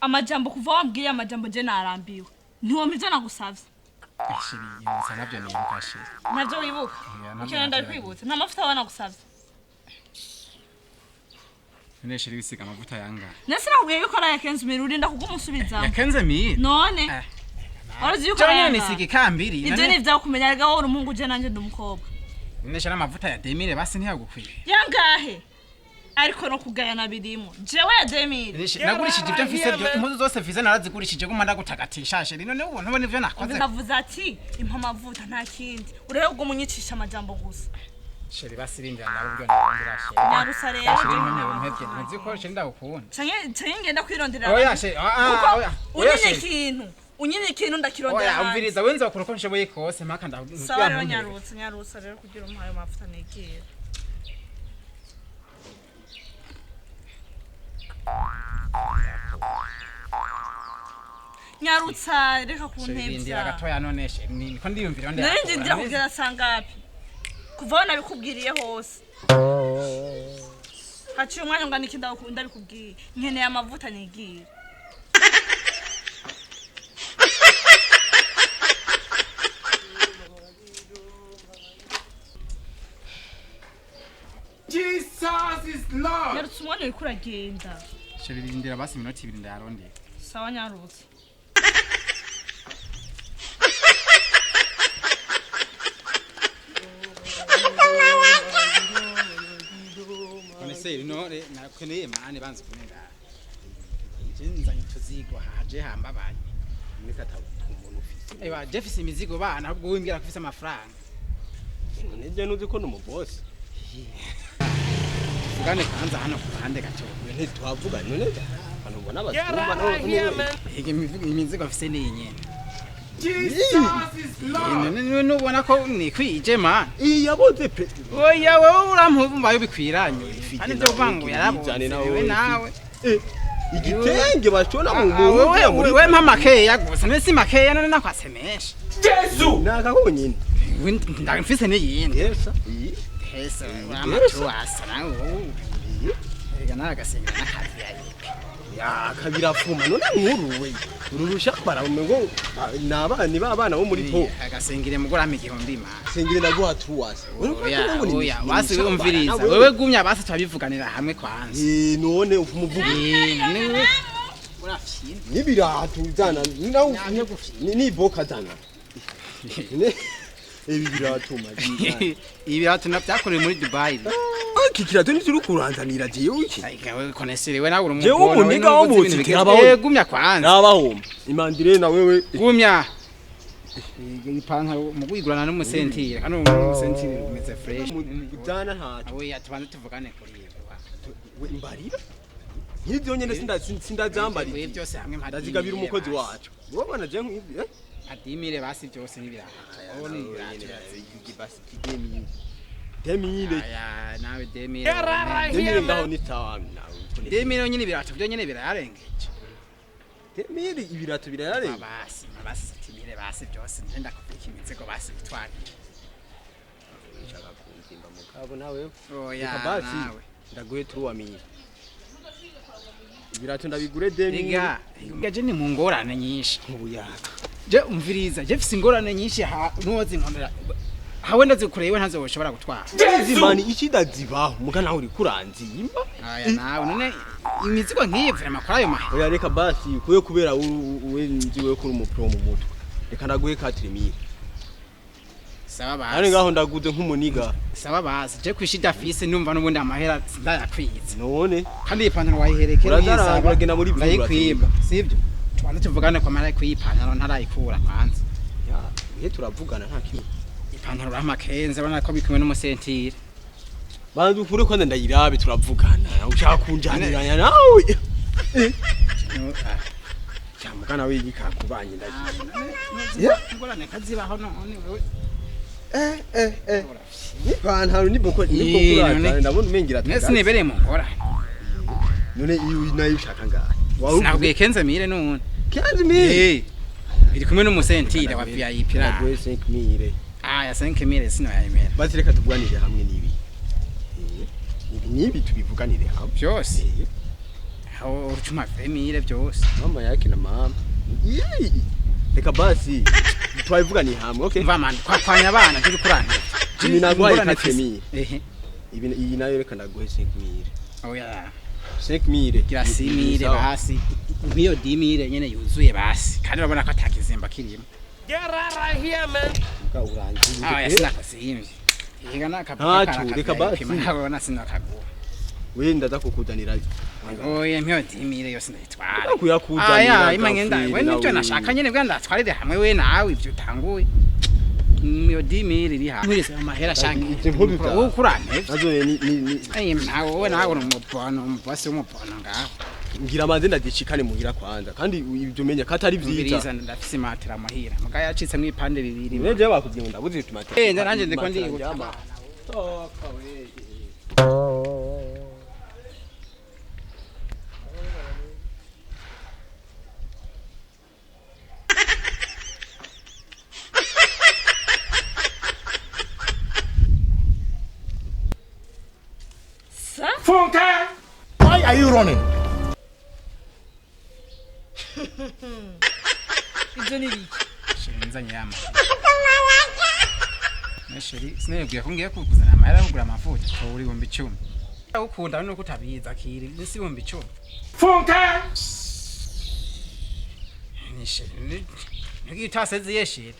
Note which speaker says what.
Speaker 1: Amajambo kuva wambwiye amajambo je narambiwe. Ntiwompa ivyo nagusavye.
Speaker 2: Chéri, yibutsa navyo nibuka chéri.
Speaker 1: Navyo wibuka?
Speaker 2: Yeah, navyo
Speaker 1: Ukeneye
Speaker 2: navyo.
Speaker 1: Ndabikwibutsa. Nta mavuta aba nagusavye.
Speaker 2: None chéri, wisiga amavuta yangahe?
Speaker 1: Nese nakubwiye yuko ari aya 15 mille, urinda kugumusubiza.
Speaker 2: Ya 15 mille?
Speaker 1: None
Speaker 2: Eh.
Speaker 1: warazi yuko
Speaker 2: Jewe
Speaker 1: ari
Speaker 2: nyene
Speaker 1: aya.
Speaker 2: nisiga ikambiri.
Speaker 1: Ivyo ni ivyawe kumenya, erega wowe uri umuhungu, je nanje ndi umukobwa.
Speaker 2: None chéri, amavuta ya 2 mille basi ntiyagukwiye?
Speaker 1: Yangahe? Ariko no kugayana birimo. Jewe ya 2 mille?
Speaker 2: None chéri, nagurishije ibyo mfise byo, impuzu zose mfise narazigurishije, guma ndagutagatisha chéri. None ubu ntubona ivyo nakoze?
Speaker 1: Ndavuze ati impa amavuta, nta kindi. Urebe ubwo munyicisha amajambo gusa.
Speaker 2: Chéri, basi rindira ndabe uburyo ndarondera chéri.
Speaker 1: Nyarusa rero.
Speaker 2: Chéri,
Speaker 1: Je
Speaker 2: none
Speaker 1: nkeneye
Speaker 2: umpevye,
Speaker 1: amavuta.
Speaker 2: ntuzi ko chéri ndagukunda.
Speaker 1: Canke ngenda kwirondera
Speaker 2: Oya
Speaker 1: abandi.
Speaker 2: chéri, ah
Speaker 1: Kuko
Speaker 2: ah, oya. Oya
Speaker 1: unyine
Speaker 2: chéri.
Speaker 1: ikintu, unyine ikintu ndakirondera
Speaker 2: Oya,
Speaker 1: hanze.
Speaker 2: umviriza, wenza wakora uko nshoboye kose mpaka ndakugira.
Speaker 1: Sawa rero, nyarutsa, nyarutsa rero kugira umuhaye amavuta nigira. Nyarutsa, reka
Speaker 2: Rindira
Speaker 1: kuntevya.
Speaker 2: gatoya none chéri, niko ndiyumvira.
Speaker 1: Nari ndindira kugera sangapi kuva aho nabikubwiriye hose? Haciye umwanya ungana iki ndabikubwiye. Nkeneye amavuta nigira.
Speaker 3: Jesus is Lord.
Speaker 1: Nyarutsa, umwanya uriko uragenda.
Speaker 2: Chéri, rindira basi iminota 2 ndayarondera.
Speaker 1: Sawa, nyarutsa.
Speaker 2: None se rino nakeneye mane banze kunenda. Je nzanye tuzigo haje hambabaye.
Speaker 4: Neka umuntu ufise.
Speaker 2: Ewa, je fise imizigo bana, ahubwo wimbwira ko ufise amafaranga.
Speaker 4: None je nuzi ko n'umubosi.
Speaker 2: Tuvugane kwanza hano ku ruhande gato.
Speaker 4: Ntitwavuga none hano ubona abasumba none.
Speaker 2: Ege imizigo mfise ni nyene.
Speaker 3: Jesus is Lord.
Speaker 2: None nubona ko nikwije man.
Speaker 4: Iyi yaboze pe.
Speaker 2: Oya, wewe urampumva bikwiranye. Kandi ibyo uvuga ngo yarabonze
Speaker 4: Cyane nawe.
Speaker 2: wewe nawe.
Speaker 4: Eh, igitenge bashona mu
Speaker 2: Ah,
Speaker 4: muntu
Speaker 2: wewe
Speaker 4: muri
Speaker 2: wewe mpa makeya gusa, none si makeya none nakwase menshi.
Speaker 3: Jesus.
Speaker 4: Nakakonyine.
Speaker 2: Ndamfise n'iyindi.
Speaker 4: Yesa iyi.
Speaker 2: Hesa amatu asa nawe. Ega nagasenga n'akazi yayipe.
Speaker 4: Ya kabirafuma none nkuruwe uru rushambara umengo ni babana bo muri po.
Speaker 2: Agasengere mugura 1000 man.
Speaker 4: Sengire ndaguha tuwase.
Speaker 2: Oya, oya, basi umviriza. Wewe gumya basi twabivuganira hamwe kwanza.
Speaker 4: Eh, none umuvuga.
Speaker 2: Eh, none wewe urafyina.
Speaker 4: N'ibirato zana nawe.
Speaker 2: Namye gufyina.
Speaker 4: Ni boka zana. Ne ibi birato maji.
Speaker 2: Ibirato navyakorewe muri Dubai.
Speaker 4: Iki kirato ni turi kuranzanira jewe iki?
Speaker 2: Wewe konesere we nawe uri
Speaker 4: Jewe umuniga wo mu nzira abaho.
Speaker 2: Eh, gumya kwanza.
Speaker 4: Nabahomba imandire na wewe.
Speaker 2: Gumya. Ipantaro mu kuyigurana n'umusentire, kandi umusentire umeze fresh.
Speaker 4: Zana ntacyo.
Speaker 2: Oya, tubanze tuvugane kuri ibyo.
Speaker 4: We mbarira nk'ivyo nyene sindazambariye.
Speaker 2: Wewe byose hamwe mpa
Speaker 4: Ndazigabira umukozi wacu urabona je nk'ibi eh.
Speaker 2: Adimire basi byose n'ibirato. Oh, ni ibirato.
Speaker 4: 2 mille.
Speaker 2: Aya nawe 2 mille.
Speaker 4: 2 mille ngaho ni sawa nawe.
Speaker 2: 2 mille nyine, ibirato byo nyine birayarengeje.
Speaker 4: 2 mille ibirato birayarenga.
Speaker 2: Basi basi 7 mille basi byose ngenda kubika imizigo basi bitware.
Speaker 4: Ushaka kunzimba mugabo nawe.
Speaker 2: Oya.
Speaker 4: Reka basi.
Speaker 2: Nawe.
Speaker 4: Ndaguhe 3 mille, ibirato ndabigure 2 mille.
Speaker 2: Ega ega, je ni mu ngorane nyinshi.
Speaker 4: Ubuyaka.
Speaker 2: Je umviriza, je mfise ingorane nyinshi ha nuwozi nkomera hawe ndazikurewe ntazoshobora gutwara.
Speaker 4: Zimani ikidazibaho muga nawe uri kuranzimba.
Speaker 2: Aya nawe, none imizigo nk'iyi vraiment kuri ayo mahe?
Speaker 4: Oya, reka basi kuye kubera we nzi we kuri umupro mu mutwe, reka ndaguhe 4 mille.
Speaker 2: Sawa.
Speaker 4: None
Speaker 2: Basi.
Speaker 4: ngaho ndaguze nk'umuniga.
Speaker 2: Sawa basi, je kwishida fise numva n'ubundi amahera sindayakwiza.
Speaker 4: None
Speaker 2: Kandi iyi pantaro wayiherekera.
Speaker 4: Urazaranga, uragenda muri Blue.
Speaker 2: Ndayikwiba sivyo? Tubanze tuvugane kwa mara kuyi pantaro ntarayikura kwanza.
Speaker 4: Ya, ihe turavugana nta kintu.
Speaker 2: Ipantaro urampa kenze, urabona ko bikumwe n'umusentire.
Speaker 4: Banza ukure kwanza ndayirabe turavugana, ushaka kunjaniranya nawe.
Speaker 2: Ah.
Speaker 4: Cyamugana wigikakubanye ndagiye.
Speaker 2: Ingorane kazibaho none wewe.
Speaker 4: Eh eh eh, n'ipantaro ni boko ni
Speaker 2: Eh,
Speaker 4: boko
Speaker 2: none-
Speaker 4: uraza ndabona umengira.
Speaker 2: Mwese nibereye mu ngorane.
Speaker 4: None iyo nayo ushaka ngahe?
Speaker 2: Sinakubwiye 15 mille none?
Speaker 4: 15 mille?
Speaker 2: Eh, biri kumwe n'umusentire wa VIP ra.
Speaker 4: Ndaguhe 5 mille.
Speaker 2: Ah, ya 5 mille sinoyayemera.
Speaker 4: Basi reka tuvuganire hamwe n'ibi. Eh, ibi n'ibi tubivuganire hamwe.
Speaker 2: Byose. Aho ucuma 20 000 byose.
Speaker 4: Mama yake na mama. Yee. Reka basi twabivuganiye hamwe, okay?
Speaker 2: Mva mani kwakwanya abana turi kurana.
Speaker 4: Ibi naguhaye
Speaker 2: Ingorane
Speaker 4: 4 000.
Speaker 2: Ehe.
Speaker 4: Ibi iyi nayo reka ndaguhe 5000.
Speaker 2: Oya.
Speaker 4: 5000.
Speaker 2: Gira 6 000 basi. Nk'iyo 10 000 nyene yuzuye basi. Kandi urabona ko atakizimba kirimo.
Speaker 3: Get out of here, man.
Speaker 4: Urangiye.
Speaker 2: Ah, ya sinakasimvye. Yega
Speaker 4: Ntaco, reka basi.
Speaker 2: Nabona sinakaguha.
Speaker 4: Wenda ndakukuzanira.
Speaker 2: Oya, mpiyo 10 000 yose ndayitwara.
Speaker 4: Ndakuyakuzanira.
Speaker 2: Aya, imanye nda, we nivyo nashaka nyene bwa ndatwarire hamwe we nawe ivyo utanguye. Mpiyo 10 000 iri hamwe. Mwese amahera shange.
Speaker 4: Ivyo nkuru byawe.
Speaker 2: Wowe kurantevye.
Speaker 4: Nazo ni
Speaker 2: Ayi, nawe wowe nawe uri umubono, umubosi w'umubono ngaho.
Speaker 4: Ngira manze ndagishikane muhira kwanza, kandi ibyo umenya ko atari vyiza.
Speaker 2: Mbiriza ndafise imatera muhira. Muga yacitsemwo ipande bibiri.
Speaker 4: Neje bakubwiye ngo ndabuze itumate.
Speaker 2: Eh, nanje ndiko ndihuta.
Speaker 4: Toka we.
Speaker 1: Sa?
Speaker 3: Funke! Why are you running?
Speaker 1: Ibyo ni biki?
Speaker 2: Shenza nyama. Nesheri, sinebwiye ko ngiye kukuzanira amahera yo kugura amavuta, tora 10,000. Ukunda nuko utabizi akiri, nisi 10,000.
Speaker 3: Funke!
Speaker 2: Nisheri, ngitaseze yesheri.